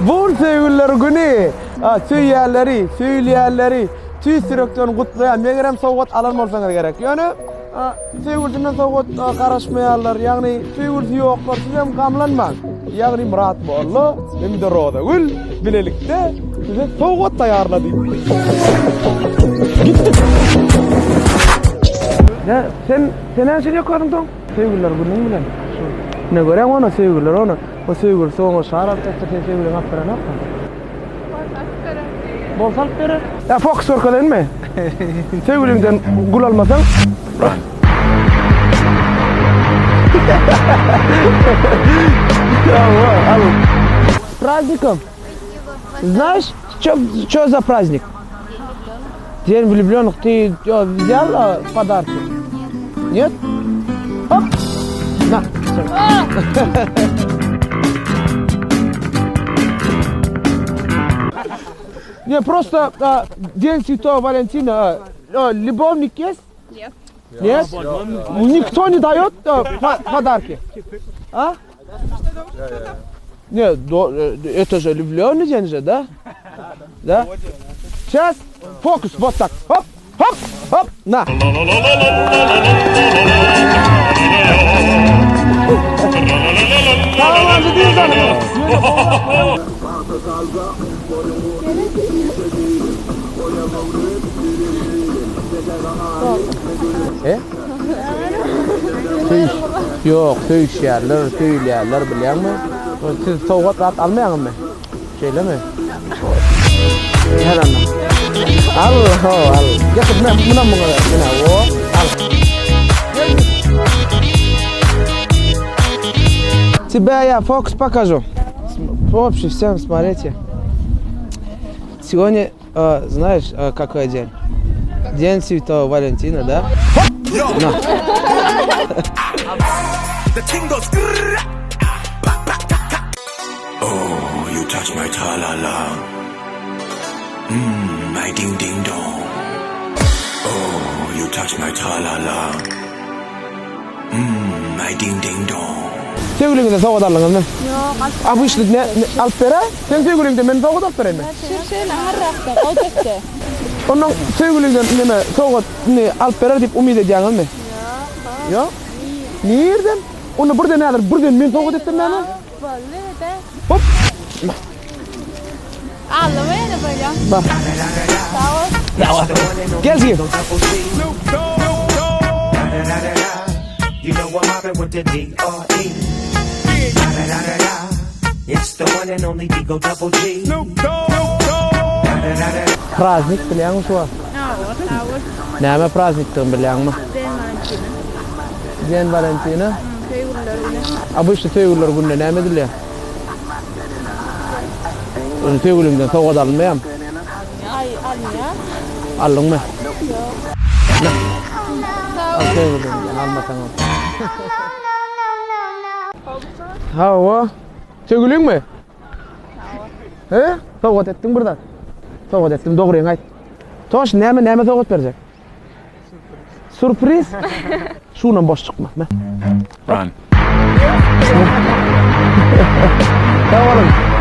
Bu gün söýgüliler güni. Söýýänleri, söýülýänleri tüýs ýürekden gutlaýan. Megerem sowgat alan bolsaňyz gerek. Ýöne söýgülisinden sowgat garaşmaýanlar, ýagny söýgülisi ýoklar, siz hem gamlanmaň. Ýagny Myrat molla hem-de Rozagül bilelikde size sowgat taýýarlady. Gitdik. Ne, sen sen näme üçin ýokaryň soň? Söýgüliler günüň bilen. Şu. Ne göräň ony söýgüliler ony. O söýgülisi oňa şar alyp berse sen söýgüliňi alyp berenokmy? Bolsa alyp berer. Bolsa alyp berer. Ýa fokus görkezeýinmi? Söýgüliňden gül almasaň. Run. Hawa, al. S праздником. Знаешь, что, что за праздник? День влюбленных. Ты э, взял э, подарки? Нет. Оп. На. всё. Не, просто э, День Святого Валентина. э, э, любовник есть? Нет. Нет? Никто не дает э, по- подарки? А? Нет, до- э, это же влюбленный день же, да? Да? Сейчас фокус вот так. Хоп, хоп, хоп, на. Tamam, değil zaten. E? Söýüş. Ýok, söýüşýärler, söýülýärler bilýäňmi? Siz sowgat zat almaýaňyzmy? Şeýlemi? Her anna. Al, ho, al. Getir, men munam muňa ber. Mine, o, al. Тебя я фокус покажу. Вообще всем смотрите. Сегодня, э, знаешь, э, какой день? День Святого Валентина, да? На. Oh, you touch my tra-la-la. Mmm, my ding-ding-dong. Oh, you touch my tra-la-la. Mmm, my ding-ding-dong. Söýgüliňden sowgat aldyňyzmy? Ýok, alyp Обычно ne, ne alyp beräý? Sen söýgüliňden men sowgat alyp bereýinmi? Şir-şeýle aňyrrakda, gojakda. Ondan söýgüliňden neme sowgat ne alyp berer diýip umyt edýäňizmi? Ýok. Ýok. Nirden? Onda birden häzir birden men sowgat etsem näme? Boldy, de. Hop. Aldymy ýene bolýa. Bak. Sag bol. Gel jigim. You know I'm mobbing with the D.R.E. Da-da-da-da-da. It's the one and only D-O Double G. Da-da-da-da. Praznik bilýäňmi şu wagt? Hawa, sag bol. Näme praznikdigini bilýäňmi? Den Valentina. Den Valentina. Söýgüliler güni. Обычно söýgüliler gününe näme edilýär? Ony söýgüliňden sowgat alynmaýarmy? Aý, alynýar. Aldyňmy? Ýok. Al söýgüliňden almasaňam. Hawa. Söýgüliňmi? He? Sowgat etdiň bir zat. Sowgat etdim, dogryňy aýt. Toş, näme, näme sowgat berjek? Sürpriz. Şundan boş çykma. Me. Run. Sag boluň.